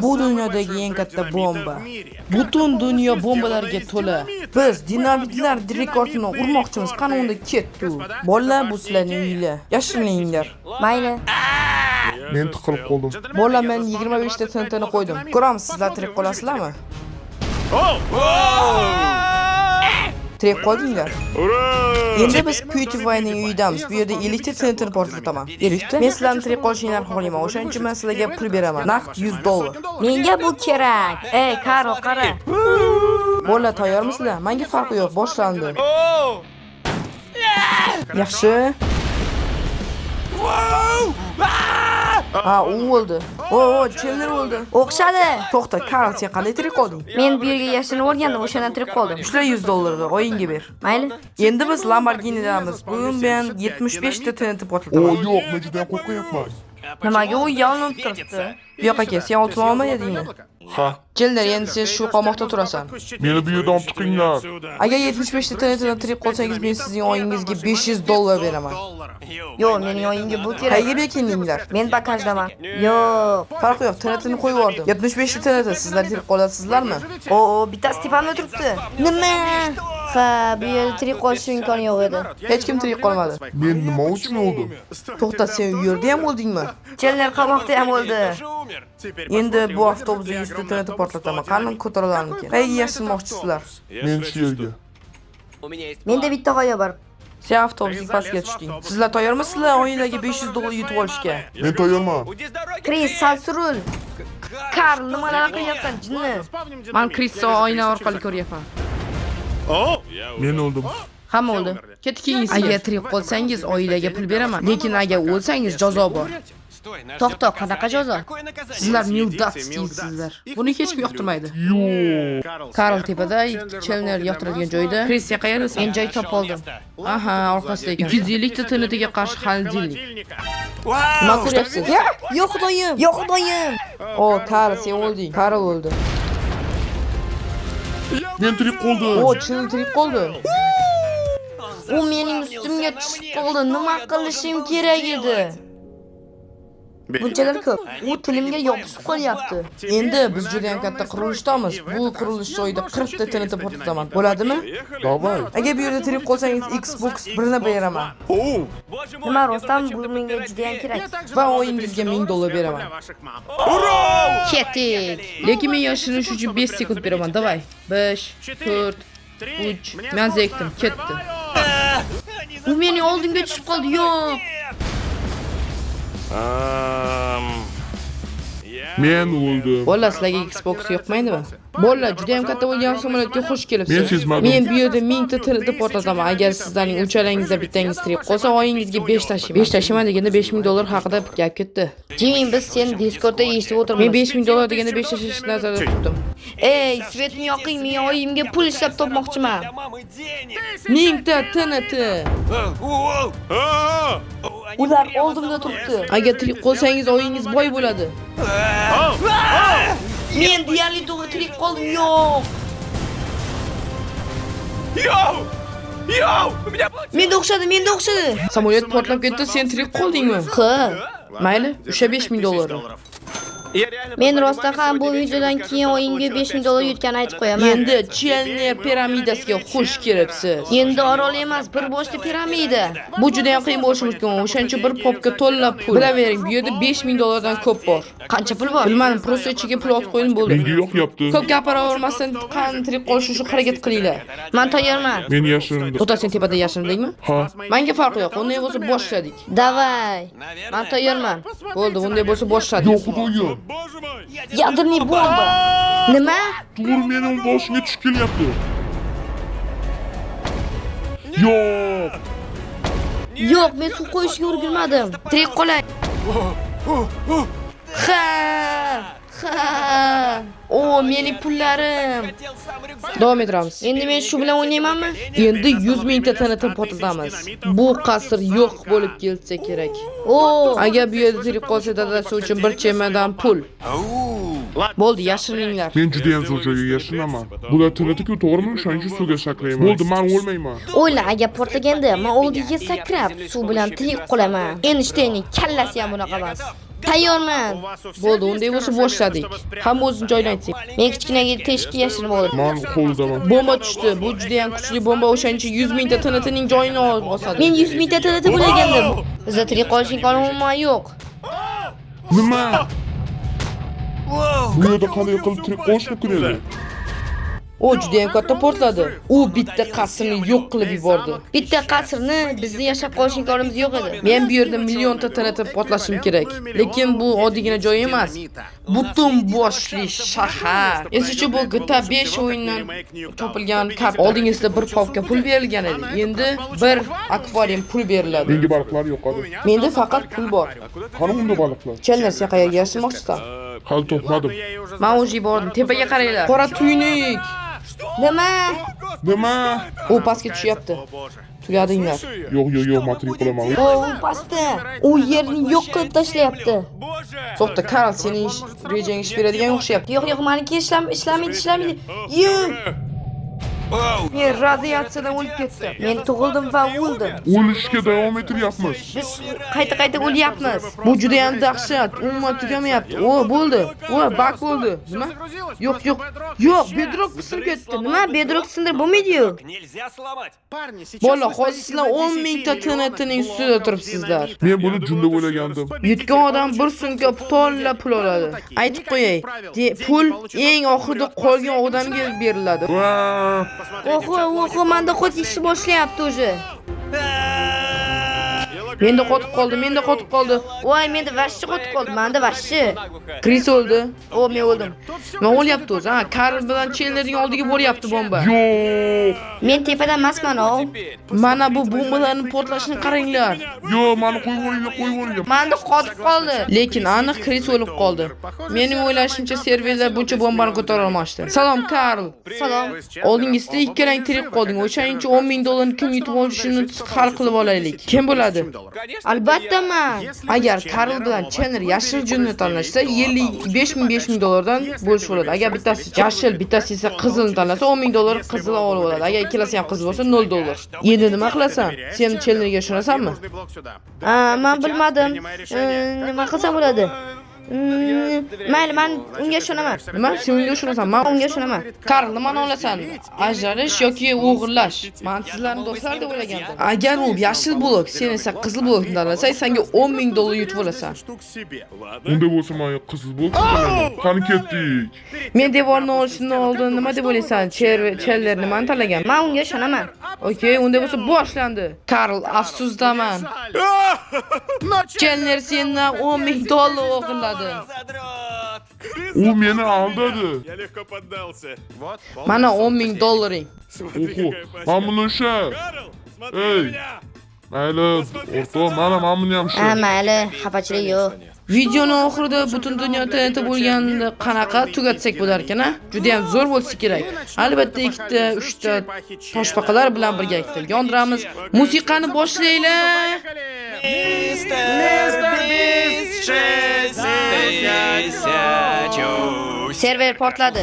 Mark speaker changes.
Speaker 1: Bu dunyodagi eng katta bomba. Butun dunyo bombalarga to'la. Biz dinamitlar rekordini urmoqchimiz. Qani unda ketdi. Bolalar, bu sizlarning uylar. Yashirininglar.
Speaker 2: Mayli.
Speaker 3: Men tiqilib qoldim.
Speaker 1: Bolalar, men 25 ta TNTni qo'ydim. Ko'ramiz, sizlar tirik qolasizlarmi? Tirik qoldinglar. Endi biz PewDiePie'ning uyidamiz. Bu yerda 50 ta TNTni portlataman. 50 ta? Men sizlarni tirik qolishinglarni xohlayman. O'shaning uchun men sizlarga pul beraman. Naqd 100 dollar.
Speaker 2: Menga bu kerak. Ey, Karl, qara.
Speaker 1: Bolalar, tayyormisizlar? Menga farqi yo'q, boshlandi. Yaxshi. Ha, u o'ldi. O, Chandler o'ldi.
Speaker 2: O'xshadi.
Speaker 1: To'xta, Karl, sen qanday tirik qolding?
Speaker 2: Men bu yerga yashirinib olgandim, o'shandan tirik qoldim.
Speaker 1: Ushla 100 dollarni, oyingga ber.
Speaker 2: Mayli.
Speaker 1: Endi biz Lamborghini'damiz. Bugun men 75 ta TNT
Speaker 3: O,
Speaker 1: portlataman.
Speaker 3: yo'q, men juda ham qo'rqyapman.
Speaker 2: Nimaga u yonib turibdi?
Speaker 1: Bu yoqqa kel, sen oltin olmadingmi?
Speaker 3: Ha,
Speaker 1: Chandler, endi sen shu qamoqda turasan.
Speaker 3: meni bu yerdan olib chiqinglar.
Speaker 1: Agar 75 ta TNTdan tirik qolsangiz, men sizning oyingizga 500 dollar beraman.
Speaker 2: Yo'q, mening oyimga bu kerak.
Speaker 1: Qayerga bekindinglar?
Speaker 2: Men bagajdaman. Yo'q.
Speaker 1: Farqi yo'q, TNTni qo'yib yubordim. 75 ta TNT, sizlar tirik qolasizlarmi?
Speaker 2: O, bittasi tepamda turibdi. Nima? Ha, bu yerda tirik qolish imkoni yo'q edi.
Speaker 1: Hech kim tirik qolmadi.
Speaker 3: Men nima uchun o'ldim?
Speaker 1: To'xta, sen u yerda ham o'ldingmi?
Speaker 2: Chandler qamoqda ham o'ldi.
Speaker 1: Endi bu avtobusda 100 ta TNT portlataman. Qani ko'taralarmikin? Qayerga yashinmoqchisizlar?
Speaker 3: Men shu yerga.
Speaker 2: Menda bitta g'oya bor.
Speaker 1: Sen avtobusning pastga tushding. Sizlar tayyormisizlar o'yindagi 500 dollar yutib olishga?
Speaker 3: Men tayyorman.
Speaker 2: Chris, sal surul. Karl, nimalar qilyapsan, jinni?
Speaker 4: Man Chrisni oyna orqali ko'ryapman.
Speaker 3: Men o'ldim.
Speaker 4: Hamma o'ldi. Ketdik keyingisiga.
Speaker 1: Agar tirik qolsangiz oilaga pul beraman, lekin agar o'lsangiz jazo bor.
Speaker 2: To'xta, qanaqa jazo?
Speaker 4: Sizlar Mildats deysizlar. Buni hech kim yoqtirmaydi.
Speaker 3: Yo'q.
Speaker 4: Karl tepada, Chandler yoqtiradigan joyda. Chris, sen qayerdasan?
Speaker 2: Men joy topib oldim.
Speaker 4: Aha, orqasida ekan. 250 ta TNTga qarshi холодильник.
Speaker 1: Nima ko'ryapsiz?
Speaker 2: Yo'q xudoyim, yo'q xudoyim.
Speaker 1: O, Karl, sen o'lding. Karl o'ldi.
Speaker 3: Men tirik qoldim.
Speaker 1: O, Chandler tirik qoldi.
Speaker 2: U mening ustimga tushib qoldi. Nima qilishim kerak edi? Bunchalar ko'p. U tilimga yopishib qolyapti.
Speaker 1: Endi biz juda ham katta qurilishdamiz. Bu qurilish joyida 40 ta TNT portlataman. Bo'ladimi?
Speaker 3: Давай.
Speaker 1: Agar bu yerda tirik qolsangiz Xbox birini beraman
Speaker 2: Nima, rostdan bu menga juda ham kerak.
Speaker 1: Va oyingizga 1000 dollar beraman.
Speaker 2: Ketdik.
Speaker 4: Lekin men yashirish uchun 5 sekund beraman. Давай. 5, 4, 3. Men zerikdim. Ketdi.
Speaker 2: U mening oldimga tushib qoldi. Yo'q.
Speaker 3: Men o'ldim.
Speaker 4: Bolalar, sizlarga Xbox yoqmaydimi? Bolalar, juda ham katta bo'lgan samolyotga xush kelibsiz.
Speaker 3: Men sezmadim.
Speaker 4: Men bu yerda 1000 ta TNT portlataman. Agar sizlarning uchalangizda bittangiz tirik qolsa, oyingizga 5 tashiyman. 5 tashiyman deganda 5000 dollar haqida gap ketdi.
Speaker 2: Jimmy, biz seni Discordda eshitib o'tiribmiz.
Speaker 4: Men 5000 dollar deganda 5 tashlashni nazarda tutdim.
Speaker 2: Ey, свет ni yoqing, men oyimga pul ishlab topmoqchiman.
Speaker 4: 1000 ta TNT.
Speaker 2: Ular oldimda turibdi.
Speaker 4: Agar tirik qolsangiz, oyingiz boy bo'ladi.
Speaker 2: Men deyarli to'g'ri tirik qoldim. Yo'q. Menda o'xshadi, menda o'xshadi.
Speaker 4: Samolyot portlab ketdi, sen tirik qoldingmi?
Speaker 2: Ha.
Speaker 4: Mayli, o'sha 5000 dollarni.
Speaker 2: Men rostdan ham bu videodan keyin oyimga 5000 dollar yutganini aytib qo'yaman.
Speaker 4: Endi Chandler piramidasiga xush kelibsiz.
Speaker 2: Endi orol emas, bir boshli piramida.
Speaker 4: Bu juda ham qiyin bo'lishi mumkin. O'shaning uchun bir popka to'la pul. Bilavering, bu yerda 5000 dollardan ko'p bor.
Speaker 2: Qancha pul bor?
Speaker 4: Bilmadim, просто ichiga pul otib qo'ydim bo'ldi.
Speaker 3: Menga yoqyapti.
Speaker 4: Ko'p gapiravermasdan qani tirik qolish uchun harakat qilinglar.
Speaker 2: Men tayyorman.
Speaker 3: Men yashirindim.
Speaker 4: To'xta, sen tepada yashirindingmi?
Speaker 3: Ha.
Speaker 4: Menga farqi yo'q. Unday bo'lsa boshladik.
Speaker 2: Давай. Men tayyorman.
Speaker 4: Bo'ldi, unday bo'lsa boshladik.
Speaker 3: Yo'q xudoyim.
Speaker 2: Ядерный bomba. Nima?
Speaker 3: To'g'ri mening boshimga tushib kelyapti. Yo'q.
Speaker 2: Yo'q, men suv qo'yishga ulgurmadim. Tirik qolay. Ha! Ha! O, mening pullarim.
Speaker 4: Davom ettiramiz.
Speaker 2: Endi men shu bilan o'ynaymanmi?
Speaker 4: Endi 100 mingta TNT portlatamiz. Bu qasr yo'q bo'lib ketsa kerak.
Speaker 2: O,
Speaker 4: Agar bu yerda tirik qolsa, dadasi uchun bir chemadon pul. Bo'ldi, yashiringlar.
Speaker 3: Men juda ham zo'r joyga yashinaman. Bular TNT-ku, to'g'rimi? O'shaning uchun suvga sakrayman. Bo'ldi, men o'lmayman.
Speaker 2: O'yla, agar portlaganda men oldiga sakrab suv bilan tirik qolaman. Eynshteynning kallasi ham bunaqa emas. Tayyorman.
Speaker 4: Bo'ldi, unday bo'lsa boshladik. Hamma o'zini joyini aytsin.
Speaker 2: Men kichkinaga teshikka yashirinib oldim.
Speaker 3: Man qo'ldaman.
Speaker 4: Bomba tushdi. Bu juda ham kuchli bomba, o'shaning uchun 100 mingta TNTning joyini bosadi.
Speaker 2: Men 100 mingta TNT bo'lagandim. Bizda tirik qolish imkoni umuman yo'q.
Speaker 3: Nima? Bu yerda qanday qilib tirik qolish mumkin edi?
Speaker 4: O juda ham katta portladi. U bitta qasrni yo'q qilib yubordi.
Speaker 2: Bitta qasrni bizni yashab qolish imkonimiz yo'q edi.
Speaker 4: Men bu yerda millionta TNT portlashim kerak. Lekin bu oddiygina joy emas. Butun boshli shahar. Esichi bu GTA 5 o'yinidan topilgan kart. Oldingizda bir papka pul berilgan edi. Endi bir akvarium pul beriladi.
Speaker 3: Menga baliqlar yoqadi.
Speaker 4: Menda faqat pul bor.
Speaker 3: Qani unda baliqlar?
Speaker 4: Chandler, sen qayerga yashinmoqchisan?
Speaker 3: Hali topmadim.
Speaker 4: Men o'zi bordim. Tepaga qaranglar. Qora tuynuk.
Speaker 2: Nima?
Speaker 3: Nima?
Speaker 4: U pastga tushyapti. Tugadinglar.
Speaker 3: Yo'q, yo'q, yo'q, men tirik qolaman.
Speaker 2: O, u pastda. U yerni yo'q qilib tashlayapti.
Speaker 4: To'xta, Karl, sening rejang ish beradigan o'xshayapti.
Speaker 2: Yo'q, yo'q, meniki ishlamaydi, ishlamaydi. Yo'q.
Speaker 1: Men radiatsiyadan o'lib ketdim.
Speaker 2: Men tug'ildim va o'ldim.
Speaker 3: O'lishga davom ettiryapmiz.
Speaker 2: Biz qayta-qayta o'lyapmiz.
Speaker 4: Bu juda ham dahshat, umuman tugamayapti. O, bo'ldi. O, bak bo'ldi. Nima? Yo'q, yo'q. Yo'q, bedrock sinib ketdi.
Speaker 2: Nima? Bedrock sindirib bo'lmaydi-yu.
Speaker 4: Bola, hozir sizlar 10 mingta TNTning ustida turibsizlar.
Speaker 3: Men buni junda o'ylagandim.
Speaker 4: Yutgan odam bir sumka to'la pul oladi. Aytib qo'yay, pul eng oxirida qolgan odamga beriladi.
Speaker 3: Va
Speaker 2: Oho, oho, menda qo'l ishni boshlayapti уже.
Speaker 4: Menda qotib qoldi, menda qotib qoldi.
Speaker 2: Voy, menda vashshi qotib qoldi. Menda vashshi.
Speaker 4: Chris o'ldi.
Speaker 2: O, men o'ldim.
Speaker 4: Nima bo'lyapti o'zi? Ha, Karl bilan Chandlerning oldiga boryapti bomba.
Speaker 3: Yo'q.
Speaker 2: Men tepada emasman, o.
Speaker 4: Mana bu bombalarning portlashini qaranglar.
Speaker 3: Yo'q, meni qo'yib yuboringlar, qo'yib yuboringlar.
Speaker 2: Menda qotib qoldi.
Speaker 4: Lekin aniq Chris o'lib qoldi. Mening o'ylashimcha serverlar buncha bombani ko'tara olmasdi. Salom Karl.
Speaker 2: Salom.
Speaker 4: Oldingizda ikkalang tirik qolding. O'shaning uchun 10 ming dollarni kim yutib olishini hal qilib olaylik. Kim bo'ladi?
Speaker 2: Albatta men.
Speaker 4: Agar Karl bilan Chandler yashil junni tanlashsa, 55 000 dollardan bo'lishib oladi. Agar bittasi yashil, bittasi esa qizilni tanlasa, 10 ming dollar qizil olib oladi. Agar ikkalasi ham qizil bo'lsa, 0 dollar. Endi nima qilasan? Sen Chandlerga ishonasanmi?
Speaker 2: Ha, men bilmadim. Nima qilsam bo'ladi? Mayli, men unga ishonaman.
Speaker 4: Nima? Sen unga ishonasan? Men
Speaker 2: unga ishonaman.
Speaker 4: Karl, nimani olasan? Ajralish yoki o'g'irlash? Men sizlarni do'stlar deb o'ylagandim. Agar u yashil blok, sen esa qizil blokni tanlasang, senga 10 ming dollar yutib olasan.
Speaker 3: Unda bo'lsa men qizil blok tanlayman. Qani ketdik.
Speaker 4: Men devorni olishimdan oldin nima deb o'ylaysan? Chandler nimani tanlagan?
Speaker 2: Men unga ishonaman.
Speaker 4: Okey, unda bo'lsa boshlandi. Karl, afsusdaman. Chandler sendan 10 ming dollar o'g'irladi.
Speaker 3: U meni aldadi.
Speaker 4: Mana 10 ming dollaring.
Speaker 3: Oho, mana buni usha. Ey. Mayli, o'rtoq, mana buni ham
Speaker 2: Ha,
Speaker 3: usha.
Speaker 2: mayli, xafachilik yo'q.
Speaker 4: Videoni oxirida butun dunyo TNT bo'lganida qanaqa tugatsak bo'lar ekan, a? Juda ham zo'r bo'lsa kerak. Albatta ikkita, uchta toshbaqalar bilan birgalikda yondiramiz. Musiqani boshlaylar.
Speaker 5: Mister Beast 6000.
Speaker 2: Server portladi.